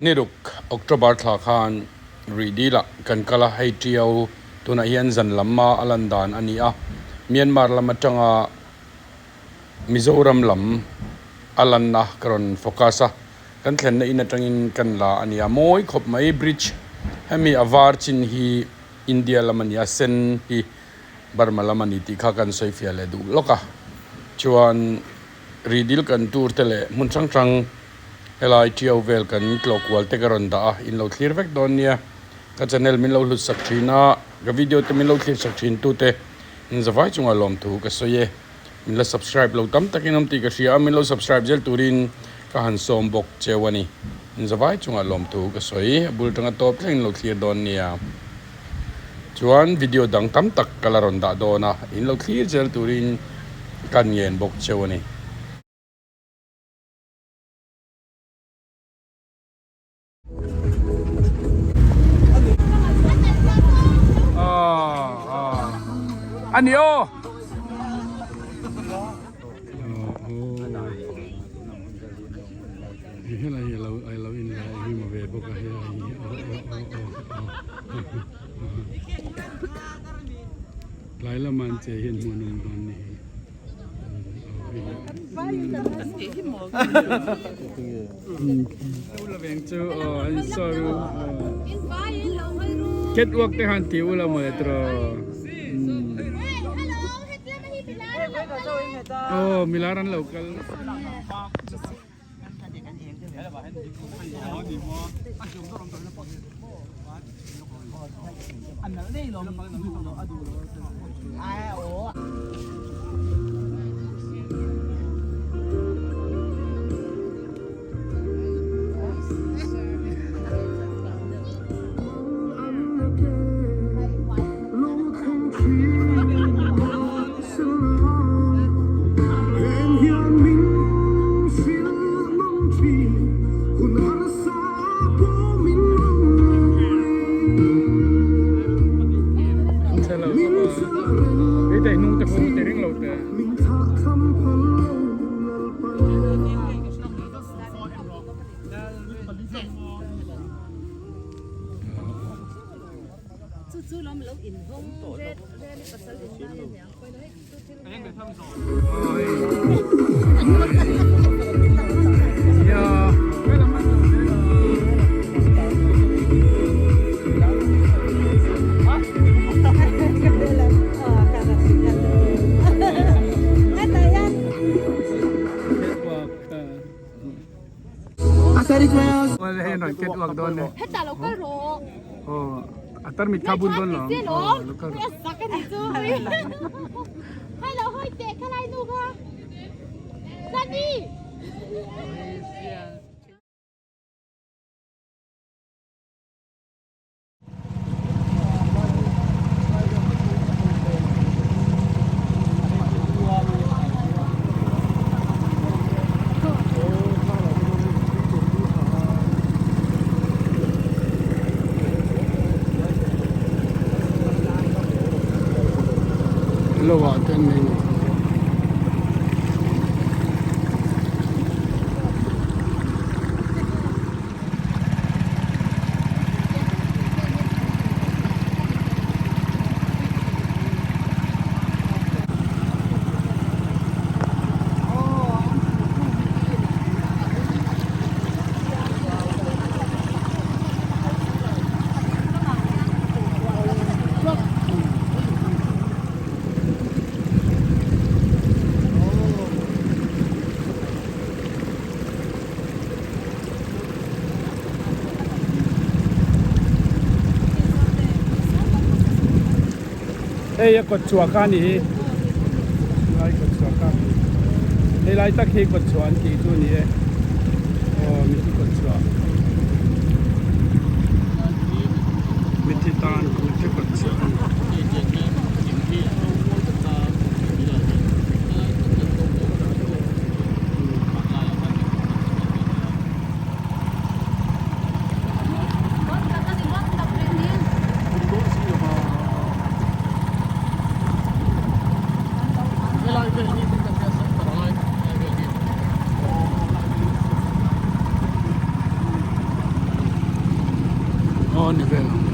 Ni ruk October thla khan Rih dilah kan kal a, hei Tiau tunah hian zan lam a a lan dan a ni a, Myanmar lam atanga Mizoram lam a lanna ka rawn focus a, kan thlenna in atangin kan la a ni a, mawi khawp mai bridge hemi a var chin hi India lam a ni a, sen hi Burma lam a ni tih kha kan sawi fiah leh duh lawk a, chuan Rih dil kan tur te leh hmun hrang hrang Helai Tiau vel kan tlawh kual te ka rawn dah a, in lo thlir vek dawn nia. Ka channel min lo hlut sak thin a, ka video te min lo thlir sak thin tute in zavai chungah lawmthu ka sawi e. Min la subscribe lo tam takin awm tih ka hria a, min lo subscribe zel turin ka han sawm bawk cheu a ni. In zavai chungah lawmthu ka sawi, a bul tanga tawp thleng in lo thlir dawn nia. Chuan video dang tam tak ka la rawn dah dawn a, in lo thlir zel turin ka ngen bawk cheu a ni. A ni aw. Helai hi alo alo in la him ve bawk a helai hi aw aw aw aw tlai lama an che hian hmuh an awm dawn ni hi. Catwalk te khan ti ula mawle tiraw aw milar an lo kal. A tarmit kha bun dawn lo Lo ah te an nei ni. Hei a kawt chhuah kha a ni hi lai kawt chhuah kha hei lai tak hi kawt chhuah an tih chu a ni e aw mithi kawt chhuah mithi tan mithi kawt chhuah a ni. ni vel ang.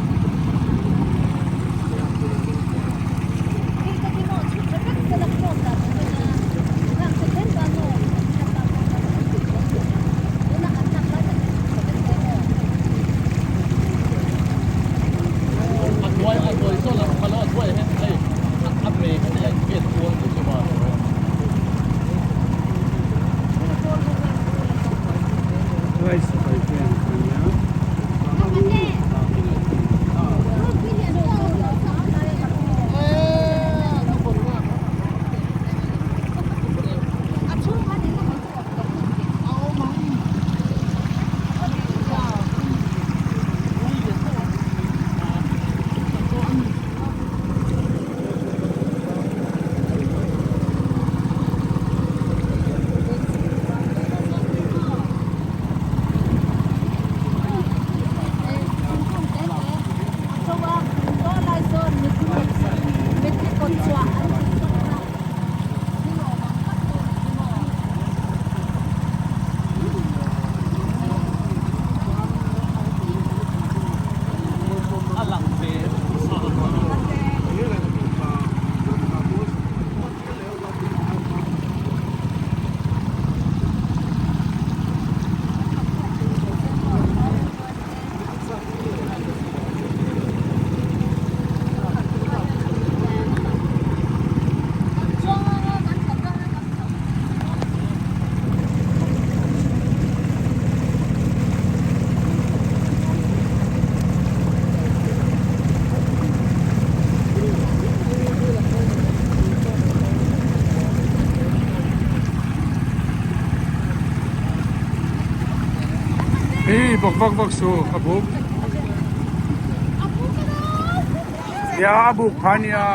Hi bawk vak vak su a buk ya a buk pha nia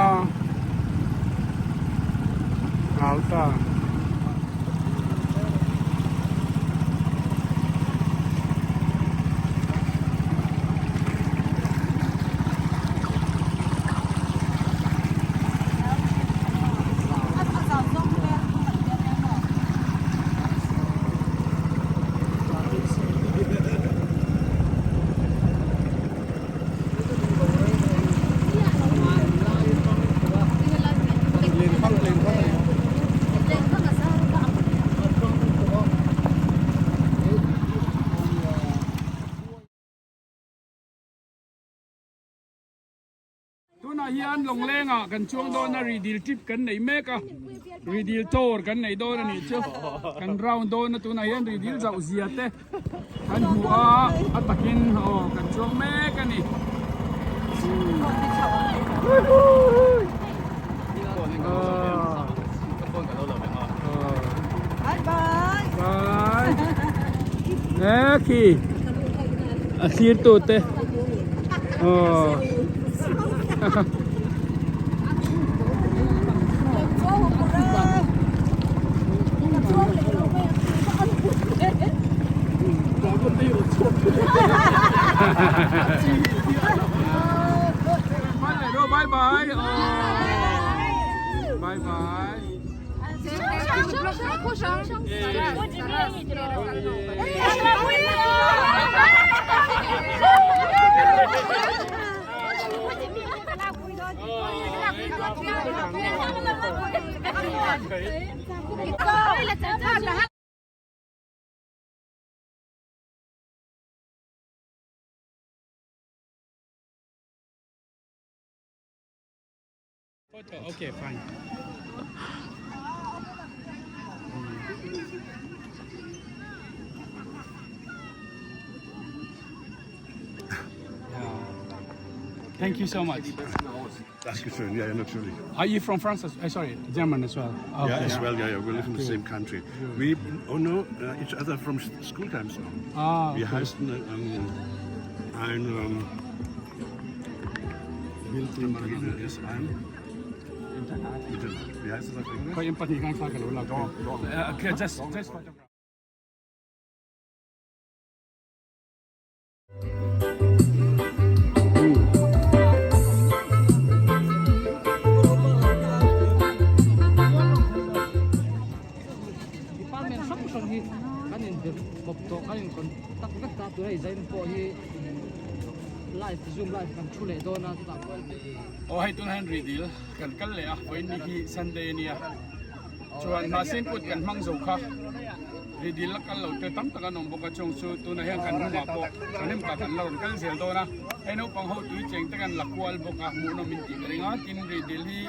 au ta. Tunah hian Lawnglengah kan chuang dawn a, Ridil trip kan nei mek a, Ridil tour kan nei dawn a nih chu, kan round dawn a tunah hian Ridil zauh zia te kan hmu a, a takin aw kan chuang mek a ni. Bye bye. Bye. Khi a thlir tu te. Aw. Bye bye. Bye bye. Photo, okay, fine. Thank you so much. Dankeschön, ja, ja, natürlich. Are you from France? As, sorry, German as well. Okay. Yeah, as well, yeah, yeah. We live in the same country. We oh know each other from school times now. Ah, Wir heißen ein ist ein Internat. Internat. Wie heißt das auf Englisch? Khawi in pahnih khan thla ka lo lak thei. Just just photograph. Department hrang hrang hi kan inbir kawp tawh kan in contact vek ta tuna i zain pawh hi. Live zoom live kan thu leh dawn a chutah pawh Aw hei tunah hian rih dil kan kal leh a vawiin ni hi Sunday a nia chuan mahse kut kan hmang zo kha rih dil la kal lo te tam tak an awm bawk a chung chu tunah hian kan hnungah pawh thahnem tak an la rawn kal zel dawn a hei naupang ho tui cheng te kan la kual bawk a hmuhnawm in tih ka ring a tin rih dil hi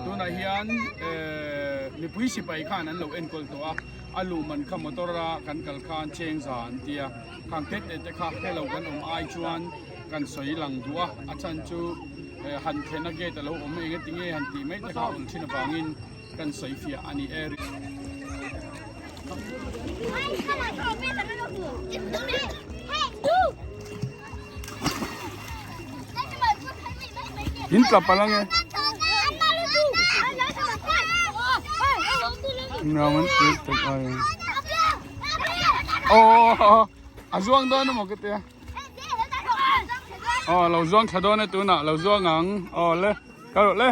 tunah hian ehh mipui sipai khan an lo enkawl tawh a a luh man kha motor a kan kal khan cheng za an tia. Khang tete te kha helo kan awm ai chuan kan sawi lang duh a, a chhan chu han thlen a gate a lo awm eng eti nge han tih mai te kha a awm thin avangin kan sawi fiah a ni e. In tla palh ange. Nuam an ti tak ai. Aw a zuang dawn emaw ka tia aw lo zuang thla dawn e tunah lo zuang ang aw le ka rawh le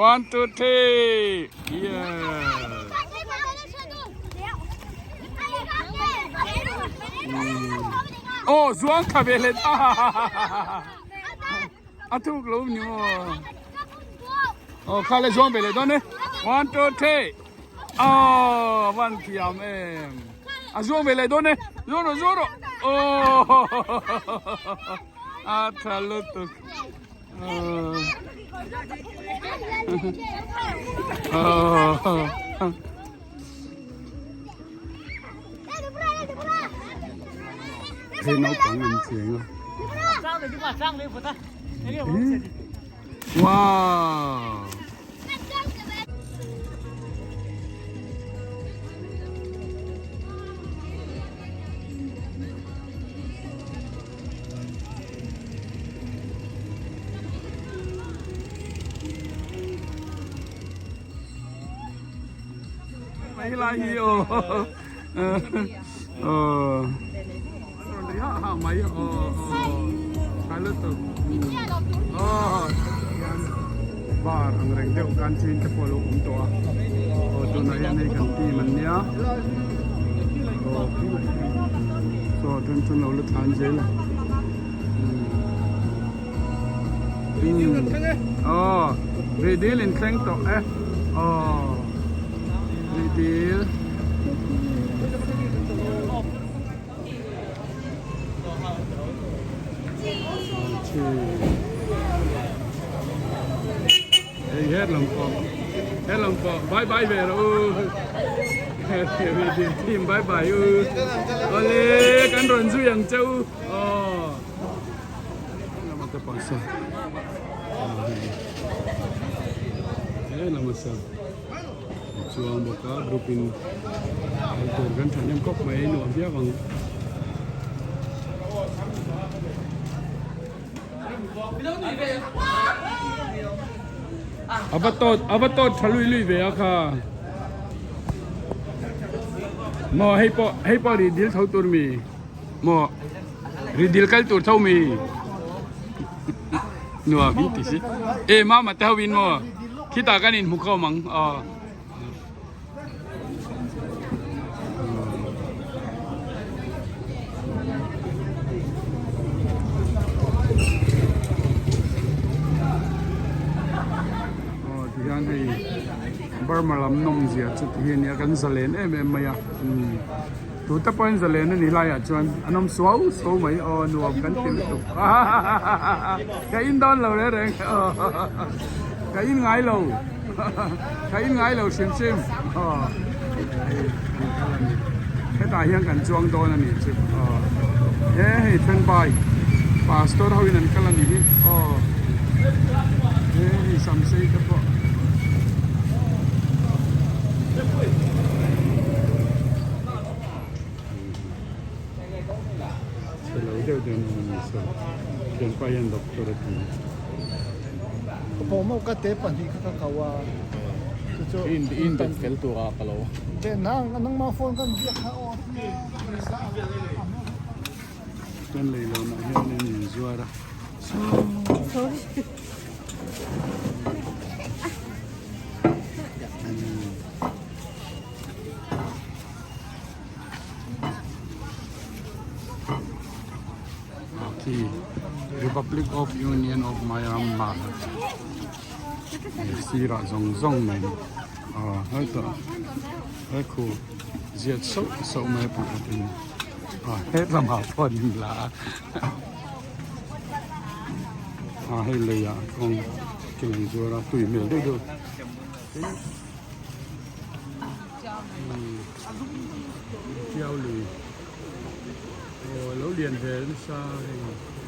one two three yeah aw zuang thla ve le ta a thuk lo ni maw aw kha le zuang ve le dawn e one two three Aww van thiam em a zuang ve leh dawn e zuang rawh zuang rawh aww a tha lutuk aww hei naupang an cheng a wow. Mai lai hi aw aw ha mai aw aw lutuk aw bar ang reng deuh canteen te pawh a lo awm tawh a aw tunah hian hei kan team an nia aw saw then chuan lo la thlan zel a aw rihdil in thleng tawh e aw rihdil. Hei het lam pawh het lam pawh bye bye ve rawh u team bye bye u awle kan rawn zui ang che u aw lama te pawh saw he lama saw chuang bawk a group in kal tur kan thahnem khawp mai nuam viau ang. A va tawt a va tawt tha lui lui ve a kha maw hei pawh hei pawh ri dil tho tur mi maw ri dil kal tur tho mi nuam in ti si e mama te ho in maw khitah kan inhmu khawm ang aw. Aw tihian hei Burma lam nawm zia chu ti hi a nia kan zalen em em mai a umm tute pawhin zalen a ni laiah chuan an awm suau suau mai aw nuam kan ti lutuk ka in dawn lo reng reng ka in ngai lo. Ka in ngai lo hrim hrim aw hei kan kal a ni hetah hian kan chuang dawn a nih chu aw he hei then bai pastor ho in an kal a nih hi aw he hei samsei te pawh. Chhe lo deuh deuh an awm a ni saw thianpa hian doctor a ti. Ka pawhmawh ka te pahnih kha ka kau a chu chu In in bet fel tur a ka lo. Ve nang nangma phone kan biak kha aw. Kan lei lo nah hian in inzuar a. Khi Republic of Union of Myanmar sirah zawng zawng mai aw hetah he khu ziat sauh sauh mai a pakhatin aw hetlamah pawh an inla a aw hei leiah kawng ke an zuar a tui hmel deuh deuh tiau lui aw lo lian ve nasa hei.